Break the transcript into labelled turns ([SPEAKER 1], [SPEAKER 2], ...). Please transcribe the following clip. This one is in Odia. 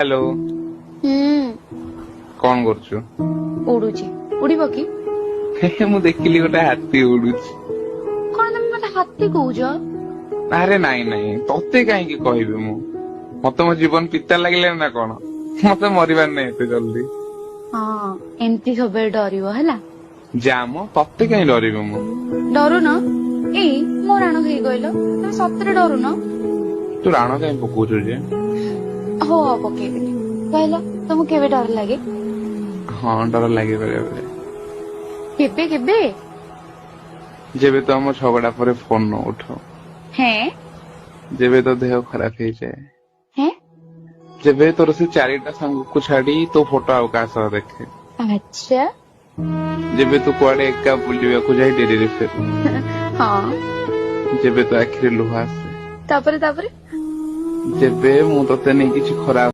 [SPEAKER 1] ହ୍ୟାଲୋ।
[SPEAKER 2] ହୁଁ।
[SPEAKER 1] କଣ କରୁଛୁ?
[SPEAKER 2] ଉଡୁଛି। ଉଡିବ କି?
[SPEAKER 1] ମୁଁ ଦେଖିଲି ଗୋଟେ ହାତୀ ଉଡୁଛି।
[SPEAKER 2] କଣ ତମେ ମତେ ହାତୀ କହୁଛ?
[SPEAKER 1] ଆରେ ନାଇଁ ନାଇଁ, ତତେ କାହିଁକି କହିବି ମୁଁ? ମତେ ମୋ ଜୀବନ ପିତା ଲାଗିଲାଣି ନା କଣ? ମତେ ମରିବାର ନାହିଁ ଏତେ ଜଲଦି।
[SPEAKER 2] ହଁ, ଏମିତି ସବୁବେଳେ ଡରିବ ହେଲା।
[SPEAKER 1] ଯା ମ, ତତେ କାହିଁ ଡରିବି ମୁଁ?
[SPEAKER 2] ଡରୁନ? ଏଇ ମୋ ରାଣ ହେଇ କହିଲ, ତମେ ସତରେ ଡରୁନ?
[SPEAKER 1] ତୁ ରାଣ କାହିଁ ପକଉଛୁ ଯେ?
[SPEAKER 2] ହଉ, ଆଉ ପକେଇବିନି। କହିଲ, ତମକୁ କେବେ ଡର ଲାଗେ?
[SPEAKER 1] ହଁ, ଡର ଲାଗେ ବେଳେ ବେଳେ।
[SPEAKER 2] କେବେ କେବେ?
[SPEAKER 1] ଯେବେ ତ ଆମ ଝଗଡା ପରେ ଫୋନ ନ ଉଠାଉ।
[SPEAKER 2] ହେଁ?
[SPEAKER 1] ଯେବେ ତୋ ଦେହ ଖରାପ ହେଇଯାଏ।
[SPEAKER 2] ହେଁ?
[SPEAKER 1] ଯେବେ ତୋର ସେ 4ଟା ସାଙ୍ଗକୁ ଛାଡି ତୋ ଫଟୋ ଆଉ କାହା ସହ ଦେଖେ।
[SPEAKER 2] ଆଚ୍ଛା।
[SPEAKER 1] ଯେବେ ତୁ କୁଆଡେ ଏକା ବୁଲିବାକୁ ଯାଇ ଡେରିରେ ଫେରୁ।
[SPEAKER 2] ହଁ।
[SPEAKER 1] ଯେବେ ତୋ ଆଖିରେ ଲୁହ ଆସେ।
[SPEAKER 2] ତାପରେ ତାପରେ?
[SPEAKER 1] ଯେବେ ମୁଁ ତତେ ନେଇ କିଛି ଖରାପ